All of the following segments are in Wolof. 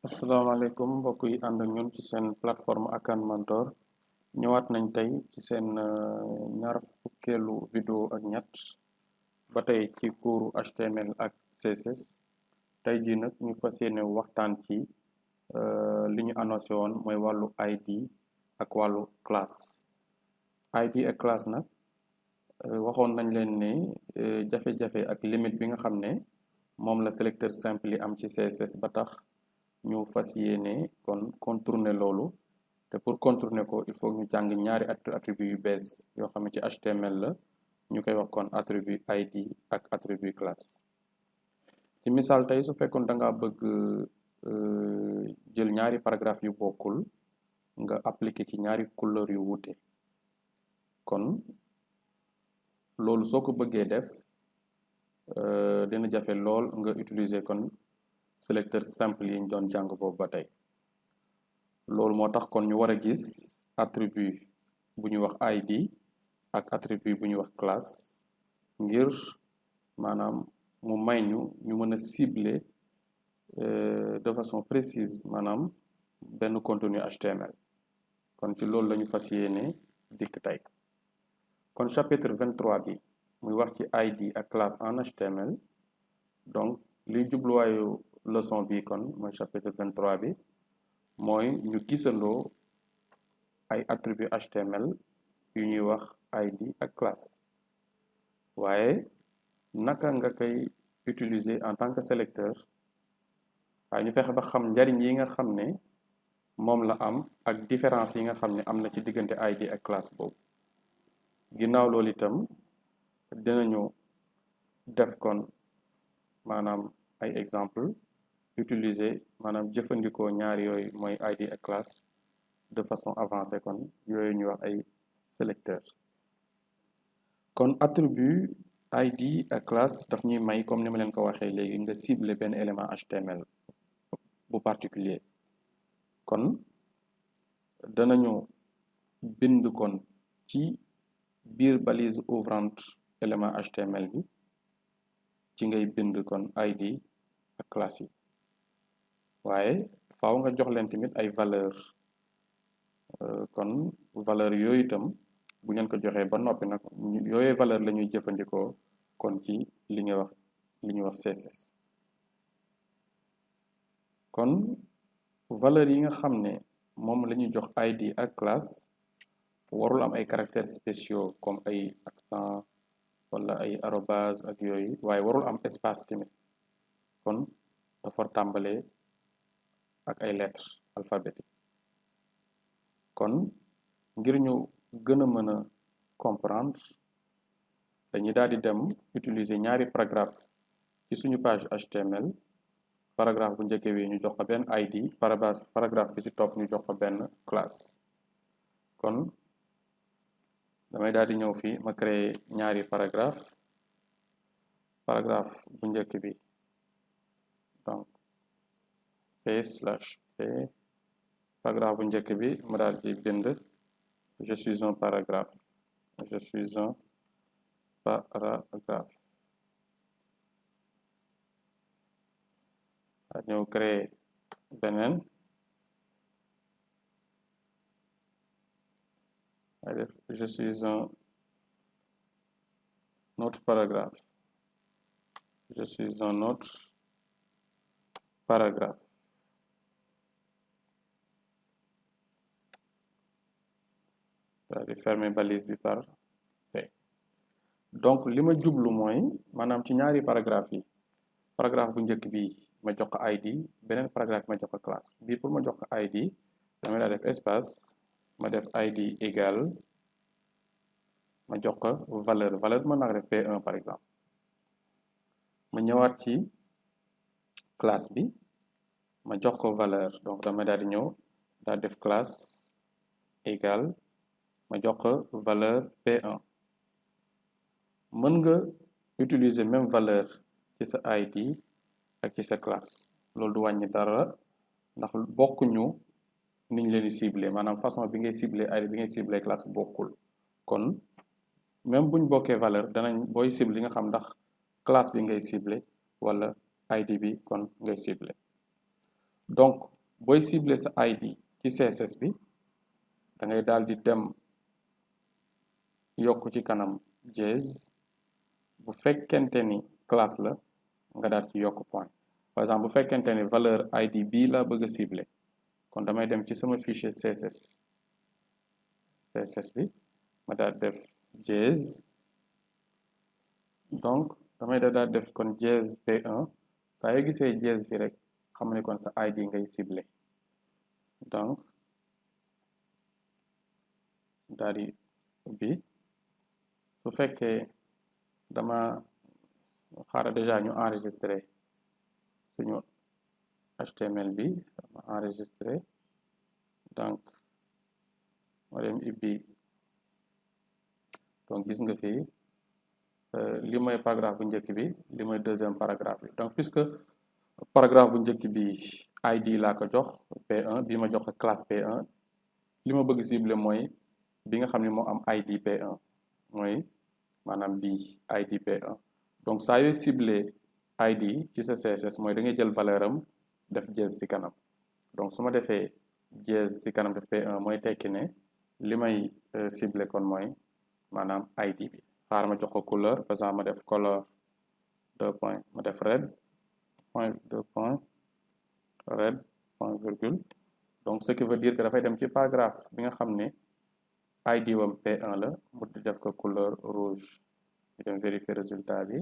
asalaamaaleykum mbokk yi ànd ak ñun ci seen plateforme Akan Mentor ñëwaat nañ tey ci seen ñaar fukkeelu vidéo ak ñett ba tey ci cours HTML ak CSS tey jii nag ñu fas yéene waxtaan ci li ñu annoncé woon mooy wàllu ID ak wàllu classe ID ak classe nag waxoon nañ leen ne jafe-jafe ak limite bi nga xam ne moom la sélecteur simple yi am ci CSS ba tax ñu fas yéene kon contourner loolu te pour contourner ko il faut ñu jàng ñaari attribut yu bees yoo xam ne ci HTML la ñu koy wax kon attribut ID ak attribut classe ci misaal tey su fekkoon da nga bëgg jël ñaari paragraphe yu bokkul nga appliquer ci ñaari couleur yu wuute kon loolu soo ko bëggee def dina jafe lool nga utiliser kon sélecteur simple yi ñu doon jàng boobu ba tey loolu moo tax kon ñu war a gis attribut bu ñuy wax ID ak attribut bu ñuy wax classe ngir maanaam mu may ñu mën a cibler de façon précise maanaam benn contenu HTML kon ci loolu la ñu fas yéene dikk tey kon chapitre 23 bi muy wax ci ID ak classe en HTML donc liy jubluwaayu leçon bi kon mooy chapitre 23 bi mooy ñu gisandoo ay attribut HTML yu ñuy wax ID ak classe waaye naka nga koy utiliser en tant que sélecteur waaye ñu fexe ba xam njariñ yi nga xam ne moom la am ak différence yi nga xam ne am na ci diggante ID ak classe boobu ginnaaw loolu itam dinañu def kon maanaam ay exemple utiliser maanaam jëfandikoo ñaar yooyu mooy ID ak classe de façon avancée kon yooyu ñu wax ay sélecteur kon attribut ID ak classe daf ñuy may comme ni ma leen ko waxee léegi nga cibler benn élément HTML bu particulier kon danañu bind kon ci biir balise ouvrante élément HTML bi ci ngay bind kon ID ak classe yi waaye faaw nga jox leen tamit ay valeur kon valeur yooyu itam bu ngeen ko joxee ba noppi nag yooyu valeur la ñuy jëfandikoo kon ci li ñuy wax CSS kon valeur yi nga xam ne moom la ñuy jox ID ak classe warul am ay caractères spéciaux comme ay accent wala ay arobase ak yooyu waaye warul am espace tamit kon dafa tàmbalee ak ay lettres alphabétiques kon ngir ñu gën a mën a comprendre dañuy daal di dem utiliser ñaari paragraphe ci suñu page HTML paragraphe bu njëkk bi ñu jox ko benn ID paragraphe bi ci topp ñu jox ko benn classe kon damay daal di ñëw fii ma créer ñaari paragraphe bu njëkk bi donc p/p paragraphe bu njëkk bi ma daal di bind je suis un paragraphe a ñëw créer beneen a def je suis un autre paragraphe daal di fermer balise bi par p donc li ma jublu mooy maanaam ci ñaari paragraphe yi paragraphe bu njëkk bi ma jox ko ID beneen paragraphe ma jox ko classe bii pour ma jox ko ID damay daal def espace ma def ID égal ma jox ko valeur mën naa ko def P1 par exemple ma ñëwaat ci classe bi ma jox ko valeur donc damay daal di ñëw daal def classe égal ma jox ko valeur P1 mën nga utiliser même valeur ci sa ID ak ci sa classe loolu du wàññi dara ndax bokkuñu niñ leen di cibler maanaam façon bi ngay cibler ID bi ngay cibler classe bokkul kon même buñ bokkee valeur danañ booy cible li nga xam ndax classe bi ngay cibler wala ID bi kon ngay cibler donc booy cibler sa ID ci CSS bi da ngay daal di dem yokk ci kanam jazz bu fekkente ni classe la nga daal ci yokk point par exemple bu fekkente ni valeur ID bii laa bëgg a cibler kon damay dem ci sama fichier CSS bi ma daal def jazz donc damay daal def kon jazz P1 saa yoo gisee jazz bi rek xam ne kon sa ID ngay cibler donc daal di ubbi su fekkee dama xaaral déjà ñu enregistré suñu HTML bi dama enregistré donc ma dem ubbi donc gis nga fii li mooy paragraphe bu njëkk bi li mooy deuxième paragraphe bi donc puisque paragraphe bu njëkk bi ID laa ko jox P1 bi ma jox classe P1 li ma bëgg cibler mooy bi nga xam ne moo am ID P1 mooy maanaam bii ID P1 donc saa yooy cibler ID ci sa CSS mooy da ngay jël valeur am def jazz ci kanam donc su ma defee jazz ci kanam def P1 mooy tekki ne li may cibler kon mooy maanaam ID bi xaar ma jox ko couleur par exemple ma def color 2 point ma def red point 2 point red point virgule donc ce qui veut dire que dafay dem ci paragraphe bi nga xam ne ID wam P1 la mu def ko couleur rouge ñu dem vérifier résultat bi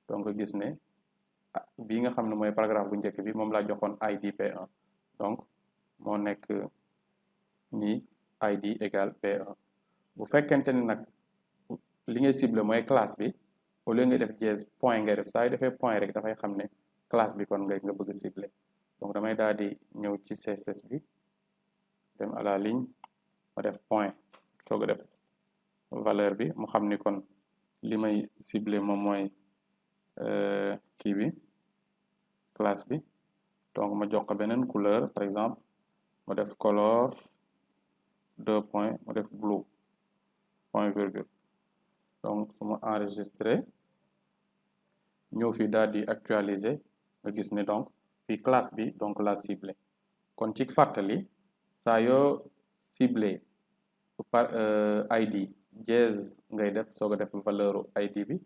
donc nga gis ne bii nga xam ne mooy paragraphe bu njëkk bi moom laa joxoon ID P1 donc moo nekk ni ID égale P1 bu fekkente ni nag li ngay ciblé mooy classe bi au lieu nga def jazz point ngay def saa yu defee point rek dafay xam ne classe bi kon nga bëgg ciblé donc damay daal di ñëw ci CSS bi dem à la ligne ma def point soog a def valeur bi mu xam ni kon li may ciblé moom mooy kii bi classe bi donc ma jox ko beneen couleur par exemple ma def color 2 point ma def blue point virgule donc su ma enregistré ñëw fii daal di actualiser nga gis ne donc fii classe bi donc la ciblé kon ci fàttali saa yoo ciblé par ID jazz ngay def soog a def valeur ID bi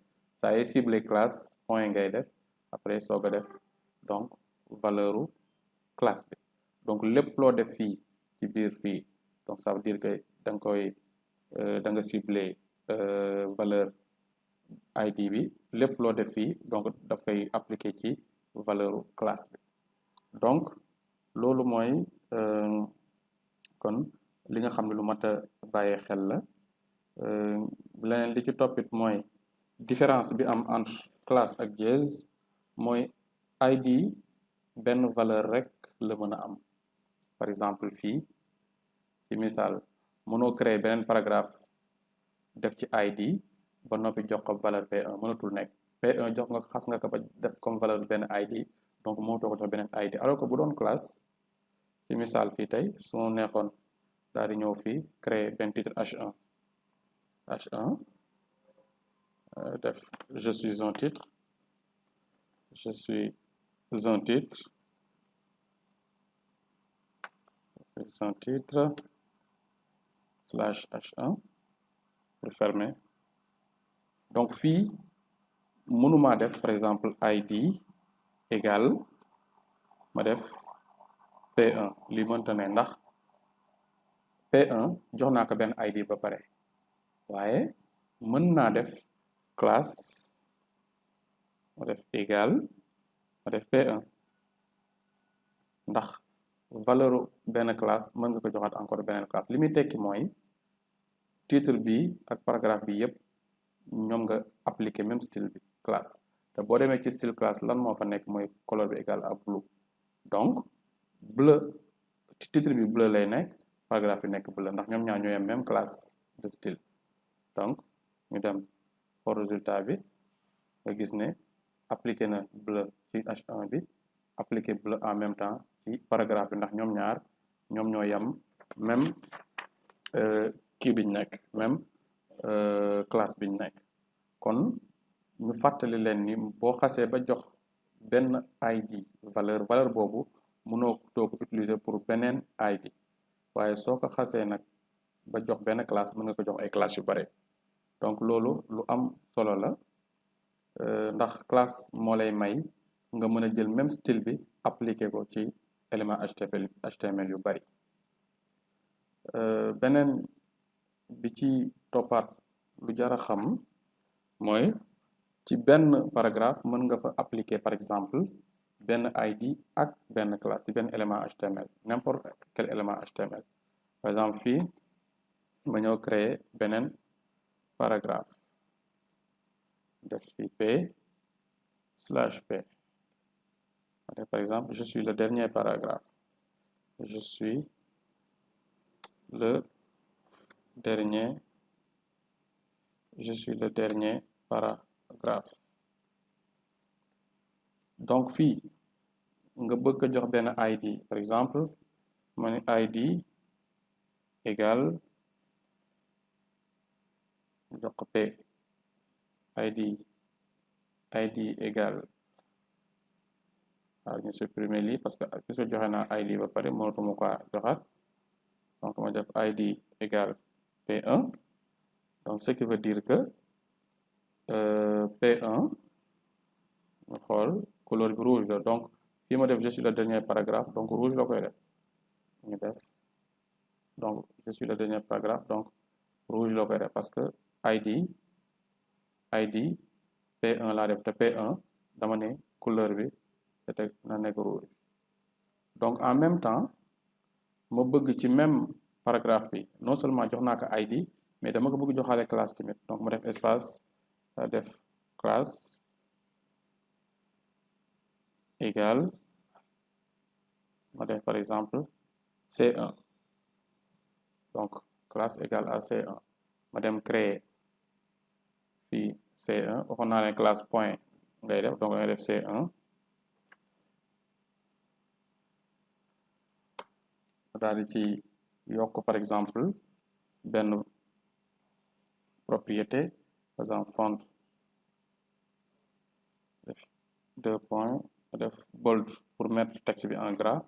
saa yoo ciblé classe point ngay def après soog a def donc valeur classe bi donc lépp loo def fii ci biir fii donc ça veut dire que da nga koy da nga ciblé valeur ID bi lépp loo def fii donc daf koy appliquer ci valeur classe bi donc loolu mooy kon li nga xam ne lu mat a bàyyi xel la leneen li ci toppit mooy différence bi am entre classe ak jazz mooy ID benn valeur rek la mën a am par exemple fii ci misaal mënoo créer beneen paragraphe def ci ID ba noppi jox ko valeur P1 mënatul nekk P1 jox nga xas nga ko ba def comme valeur benn ID donc mënatoo ko jox beneen ID alors que bu doon classe ci misaal fii tey su ma neexoon daal di ñëw fii créer benn titre H1 def je suis un titre slash H1 pour fermer donc fii mënuma def par exemple ID égale ma def P1 li mënta ne ndax P1 jox naa ko benn ID ba pare waaye mën naa def classe ma def égal ma def P1 ndax valeur benn classe mën nga ko joxaat encore beneen classe li muy tekki mooy titre bi ak paragraphe bi yépp ñoom nga appliquer même style bi classe te boo demee ci style classe lan moo fa nekk mooy couleur bi égal à blue donc bleu titre bi bleu lay nekk paragraphe bi nekk bleu ndax ñoom ñaar ñoo yem même classe de style donc ñu dem pour résultat bi nga gis ne appliqué na bleu ci H1 bi appliqué bleu en même temps ci paragraphe bi ndax ñoom ñaar ñoom ñoo yem même kii biñ nekk même classe biñ nekk kon ñu fàttali leen ni boo xasee ba jox benn ID valeur boobu mënoo too ko utiliser pour beneen ID waaye soo ko xasee nag ba jox benn classe mën nga ko jox ay classes yu bare donc loolu lu am solo la ndax classe moo lay may nga mën a jël même style bi appliquer ko ci élément HTML yu bari beneen bi ci toppaat lu jar a xam mooy ci benn paragraphe mën nga fa appliquer par exemple benn ID ak benn classe ci benn élément HTML n'importe quel élément HTML par exemple fii ma ñëw créer beneen paragraphe def fii p/p par exemple je suis le dernier paragraphe je suis le dernier paragraphe donc fii nga bëgg a jox benn ID par exemple ma ne ID égale jox ko p ID égale waaw ñu supprimer lii parce que puisque joxe naa ID ba pare mënatuma ko joxaat donc ma def ID égale p1 donc ce qui veut dire que p1 ñu xool couleur bi rouge la donc fii ma def je suis le dernier paragraphe donc rouge la koy def ñu def donc je suis le dernier paragraphe donc rouge la koy def parce que ID P1 laa def te P1 dama ne couleur bi te na nekk rouge donc en même temps ma bëgg ci même paragraphe bi non seulement jox naa ko ID mais dama ko bëgg joxaale classe tamit donc ma def espace def classe égale ma def par exemple C1 donc classe égale à C1 ma dem créer fii C1 waxoon naa leen classe point ngay def donc ngay def C1 daal di ci yokk par exemple benn propriété par exemple font def 2 points def bold pour mettre texte bi en gras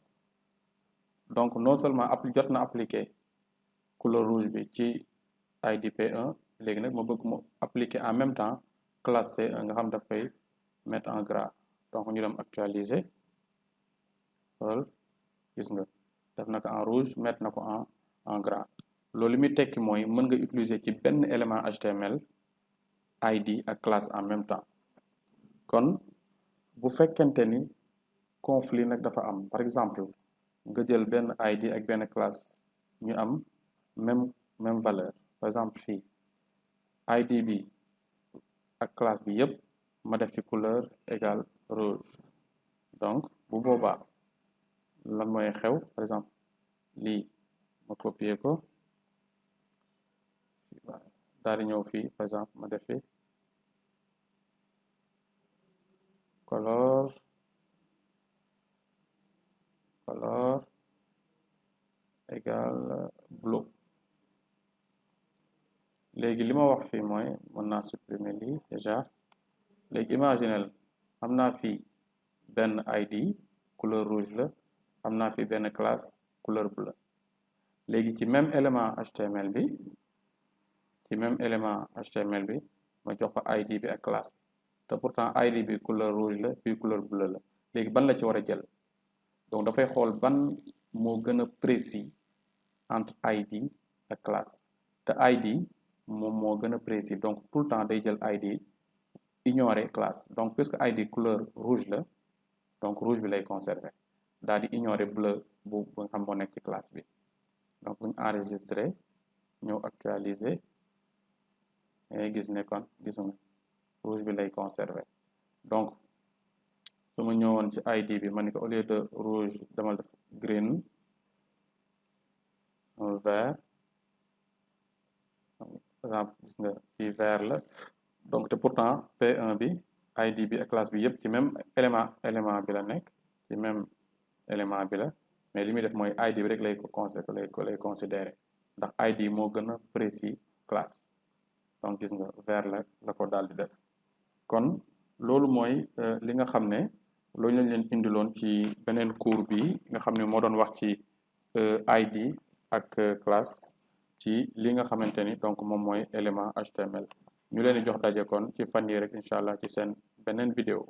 donc non seulement jot na appliquer couleur rouge bi ci ID P1 léegi nag ma bëgg mu appliquer en même temps classe C1 nga xam daf koy mettre en gras donc ñu dem actualiser xool gis nga def na ko en rouge mettre na ko en gras loolu li muy tekki mooy mën nga utiliser ci benn élément HTML ID ak classe en même temps kon bu fekkente ni conflit nag dafa am par exemple nga jël benn ID ak benn classe ñu am même valeur par exemple fii ID bi ak classe bi yépp ma def ci couleur égale rouge donc bu boobaa lan mooy xew par exemple lii ma copier ko daal di ñëw fii par exemple ma def fi color égale bleu léegi li ma wax fii mooy mën naa supprimer lii déjà léegi imaginel am naa fii benn ID couleur rouge la am naa fii benn classe couleur bleue léegi ci même élément HTML bi ma jox ko ID bi ak classe bi te pourtant ID bi couleur rouge la puis couleur bleue la léegi ban la ci war a jël donc dafay xool ban moo gën a précis entre ID ak classe te ID moom moo gën a précis donc tout le temps day jël ID ignorer classe donc puisque ID couleur rouge la donc rouge bi lay conserver daal di ignorer bleu bu nga xam moo nekk ci classe bi donc bu ñu enregistré ñëw actualiser ngay gis ne kon gis nga rouge bi lay conserver donc su ma ñëwoon ci ID bi ma ne ko au lieu de rouge dama def green vert par exemple gis nga fii vert la donc te pourtant P1 bi ID bi ak classe bi yëpp ci même élément bi la nekk ci même élément bi la mais li muy def mooy ID bi rek lay considérer ndax ID moo gën a précis classe donc gis nga vert la ko daal di def kon loolu mooy li nga xam ne loolu lañ leen indiloon ci beneen cours bi nga xam ne moo doon wax ci ID ak classe ci li nga xamante ni donc moom mooy élément HTML ñu leen di jox daje kon ci fan yi rek incha allah ci seen beneen vidéo